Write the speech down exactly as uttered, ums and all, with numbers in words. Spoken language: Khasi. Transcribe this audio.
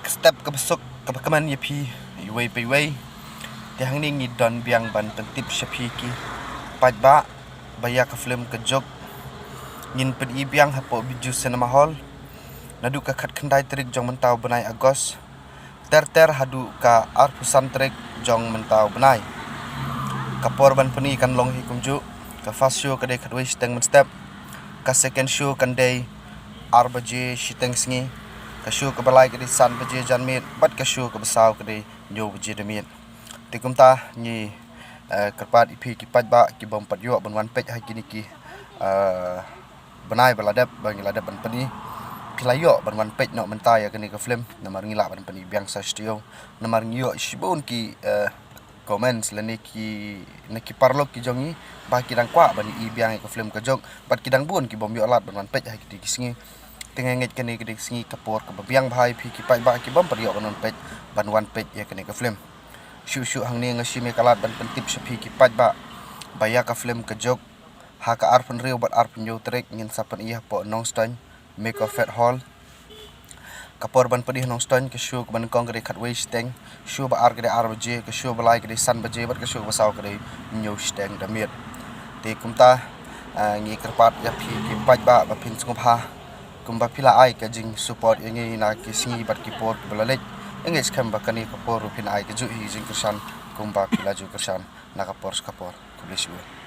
Ka step kaba suk kaba kmen ïa phi iwei pa iwei. Te hangne ngi don biang ban pyntip sha phi ki paidbah ba ïa ka film Ka Juk ngin pyni biang hapoh Bijou Cinema Hall naduh ka khatkhyndai tarik jong mynta u bnai August ter ter haduh ka arphew san tarik jong mynta u bnai. Ka por ban pyni kan long hi kumjuh: ka first show ka dei khatwei shiteng mynstep, ka second show kan dei ar baje shiteng sngi, ka show kaba lai ka dei san baje janmiet, bad ka show kaba saw ka dei hynñiew baje da miet. Te kumta ngi, eh, kyrpad ïa phi ki paidbah ki bym pat ïoh ban wan peit ha kine ki, eh, bnai ba la dep, ba ngi la dep ban pyni, phi la ïoh ban wan peit noh mynta ïa kane ka film, namar ngi lah ban pyni biang sa sha taïew, namar ngi ïoh shibun ki, eh, comments lane ki, na ki paralok ki jong ngi ba ki dang kwah ban ïohi biang ïa ka film Ka Juk, bad ki dang bun ki bym ïoh lad ban wan peit ha kine ki sngi. Te nga ngeit kane ka dei ka sngi, ka por kaba biang bha ïa phi ki paidbah ki bym pat ïoh ban wan peit, ban wan peit ïa kane ka film. Shuh shuh hangne nga shim ïa ka lad ban pyntip sha phi ki paidbah ba ïa ka film Ka Juk ha ka arphew hynriew bad arphew hynñiew tarik ngin sa pyni hapoh Nongstoiñ Meko Fete Hall. Ka por ban pyni ha Nongstoiñ, ka show kaba nyngkong ka dei khatwei shiteng, show ba ar ka dei ar baje, ka show ba lai ka dei san baje, bad ka show ba saw ka dei hynñiew shiteng da miet. Te kumta, ah, ngi kyrpad ïa phi ki paidbah ba phin sngewbha kumba phi la ai ka jingsupport ïa ngi na ki sngi bad ki por kiba la leit. Ngi ngeit skhem ba kane ka por ruh phin ai kajuh hi ka jingkyrshan kumba phi la ju kyrshan na ka por sha ka por. Khublei shibun.